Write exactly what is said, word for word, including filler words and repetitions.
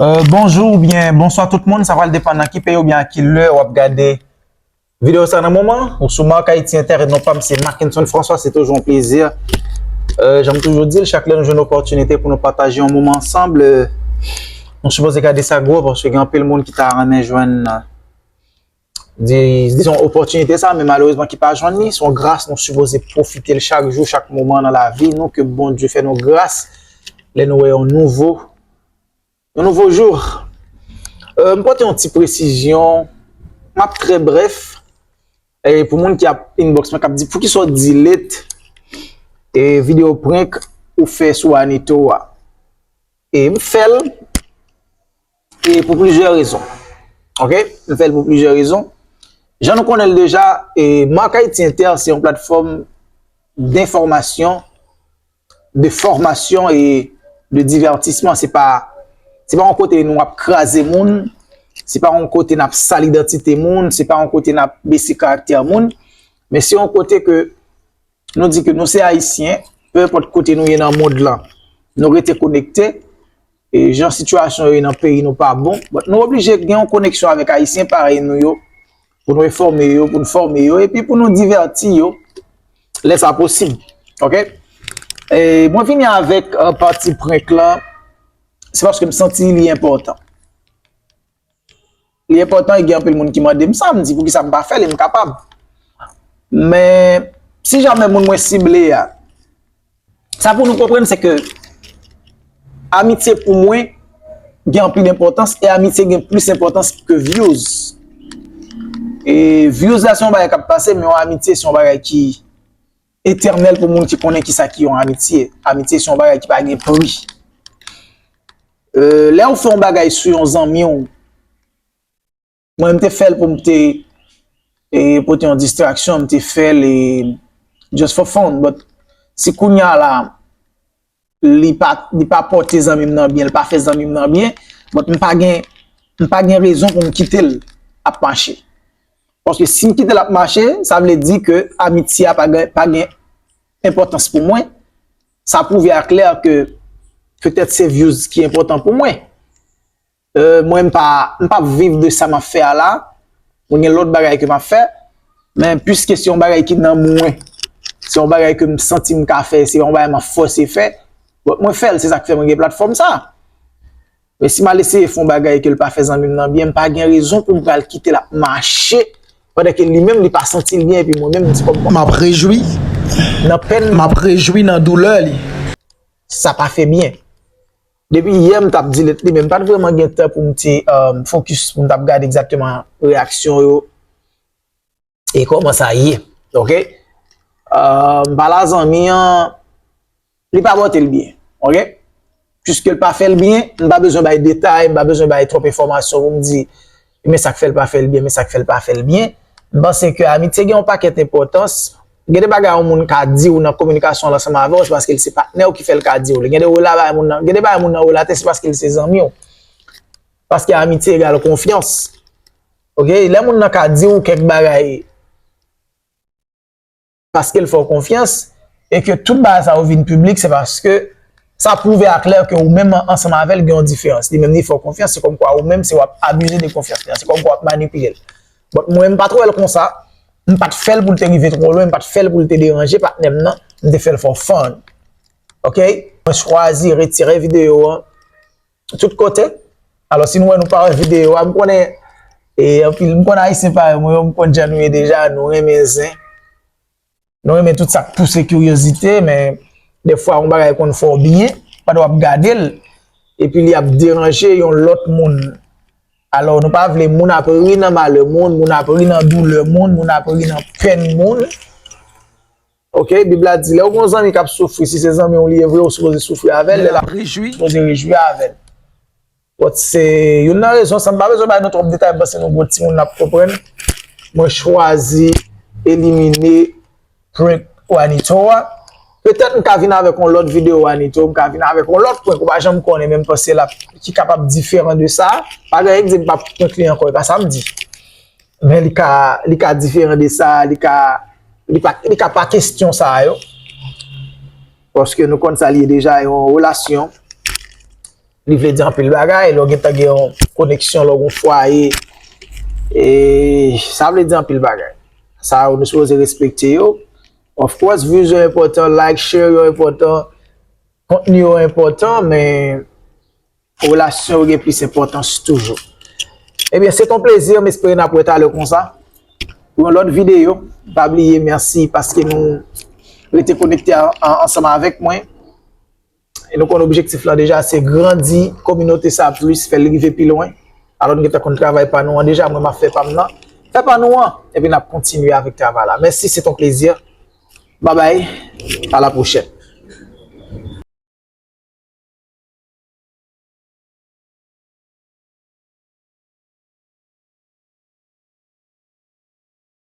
Euh, bonjou oubyen bonswa tout moun, sa pral depann nan ki peyi oubyen a ki lè w ap gade videyo sa nan moman. Ou sou Marc Haïti Inter e non pa m se Marckenson François, se toujou yon plezi. Euh, jan m toujou di l, chak lè nou jwenn opòtinite pou nou pataje yon moman ansanm, euh, nou sipoze gade sa gwo paske gen anpil moun ki ta renmen jwenn, euh, di-, dizon, opòtinite sa, men malerezman ki pa jwenn li. Se yon gras, nou sipoze pwofite l chak jou, chak moman nan lavi nou, ke Bondye fè nou gras lè nou wè yon nouvo, yon nouvo jou. Euh, m pote yon ti presizyon, m ap trè brèf. E pou moun ki ap inbox mwen, k ap di, "Poukisa w delete e videyo prank ou fè sou Anito a?" E m fè l e pou plizyè rezon. Ok? M fè l pou plizyè rezon. Jan nou konnen l deja, e Marc Haïti Inter se yon platfòm denfòmasyon, de fòmasyon e de divètisman. Se pa, se pa yon kote nou ap kraze moun, se pa yon kote n ap sal idantite moun, se pa yon kote n ap bese karaktè moun, men se yon kote ke nou di ke nou se Ayisyen, pe enpòt kote nou ye nan mond lan, nou rete konekte. E jan sitiyasyon yo ye nan peyi nou pa bon, but nou oblije gen yon koneksyon avèk Ayisyen parèy nou yo, pou nou enfòme yo, pou nou fòme yo, epi pou nou divèti yo, lè sa posib. Ok? E mwen vini avèk, euh, pati prank lan, se paske m santi li enpòtan. Li enpòtan e gen anpil moun ki mande m sa, m di poukisa m pa fè l e m kapab. Men, si jamè moun mwen sible a, sa pou nou konprann, se ke amitye pou mwen gen anpil enpòtans e amitye gen plis enpòtans ke views. E views la se yon bagay k ap pase, men yon amitye se yon bagay ki etènèl pou moun ki konnen kisa ki yon amitye. Amitye se yon bagay ki pa gen pri. Euh, lè w fè yon bagay sou yon zanmi w, mwen, m te fè l pou m te, e, pote yon distraksyon, m te fè l, e, just for fun. But si kounye a la, li pa, li pa pòte zanmi m nan byen, li pa fè zanmi m nan byen, but m pa gen, m pa gen rezon pou m kite l ap mache. Paske si m kite l ap mache, sa vle di ke amitye a pa gen, pa gen enpòtans pou mwen. Sa pwouve aklè ke petèt se views ki enpòtan pou mwen. Euh, mwen, m pa, m p ap viv de sa m ap fè a la. Mwen gen lòt bagay ke m ap fè. Men piske se yon bagay ki nan mwen, se yon bagay ke m santi m ka fè, se pa yon bagay m ap fòse fè. But mwen fè l, se sa k fè mwen gen platfòm sa. Men si m al eseye fè yon bagay ke l pa fè zanmi m nan byen, m pa gen rezon pou m pral kite l ap mache pandan ke li menm li pa santi l byen epi mwen menm m di kòm m ap rejwi nan pèn, m ap rejwi nan doulè li. Sa pa fè byen. Depi yè m t ap delete li, men m pa t vrèman gen tan pou m te, euh, focus, pou m t ap gade egzakteman reyaksyon yo e kòman sa ye. Ok? Euh, m pale a zanmi an, li pa pòte l byen. Ok? Piske l pa fè l byen, m pa bezwen bay detay, m pa bezwen bay twòp enfòmasyon pou m di, men sa k fè l pa fè l byen, men sa k fè l pa fè l byen. M panse ke amitye gen yon pakèt enpòtans. Gen de bagay yon moun ka di w nan kominikasyon l ansanm avè w, se paske l se patnè w ki fè l ka di w li. Gen de rela-, bagay moun nan, gen de bagay moun nan relate, se paske l se zanmi w. Paske amitye egal konfyans. Ok? Lè moun nan ka di w kèk bagay, paske l fè w konfyans, e ke tout bagay sa yo vin piblik, se paske sa pwouve aklè ke ou menm ansanm avè l gen yon diferans. Li menm li fè w konfyans, se kòmkwa ou menm se w ap abize de konfyans li an, se kòmkwa w ap manipile l. But mwen, m pa t wè l konsa, m pa t fè l pou l te rive twò lwen, m pa t fè l pou l te deranje patnè m nan, m te fè l for fun. Ok? Mwen chwazi retire videyo an tout kote. Alò, si nou wè nou pa wè videyo a, m konnen, e, anpil, m konn Ayisyen parèy mwen yo, m konn jan nou ye deja, nou renmen zen. Nou renmen tout sa k pouse kiryozite, men dèfwa yon bagay konn fè w byen, pandan w ap gade l, epi li ap deranje yon lòt moun. Alò, nou pa vle moun ap ri nan malè moun, moun ap ri nan doulè moun, moun ap ri nan pèn moun. Ok, Bib la di, lè w gen yon zanmi k ap soufri, si se zanmi w li ye vre, ou sipoze soufri avè l, lè l ap rejwi, ou sipoze rejwi avè l. But se youn nan rezon sa, m pa bezwen bay nou twòp detay, m panse nou gwo timoun n ap konprann. Mwen chwazi elimine prank Wanito a. Petèt m ka vin avèk yon lòt videyo Wanito, m ka vin avèk yon lòt prank, ou pa janm konnen, men m panse l ap, ki kapab diferan de sa. Pa gen anyen k di m p ap prank li ankò, e pa sa m di. Men li ka, li ka diferan de sa, li ka, li pa, li ka pa kesyon sa yo. Paske nou konn sa li ye deja, yon relasyon. Li vle di anpil bagay, lè w gentan gen yon koneksyon, lè w gen yon fwaye, e sa vle di anpil bagay. Sa yo nou sipoze respekte yo. Of course, views yo enpòtan, like, share yo enpòtan, kontni yo enpòtan, men relasyon yo gen plis enpòtans toujou. Ebyen, se ton plezi, m espere n ap wè talè konsa. Pou yon lòt videyo, pa bliye, mèsi paske nou rete konekte an- an- ansanm avèk mwen. E nou konn objektif lan deja, se grandi kominote sa plis, fè l rive pi lwen. Alò, nou gentan konn travay pa nou an deja, mwen m ap fè pa m nan. Fè pa nou an, epi n ap kontinye avèk travay la. Mèsi, se ton plezi. Babay, a la pwochèn.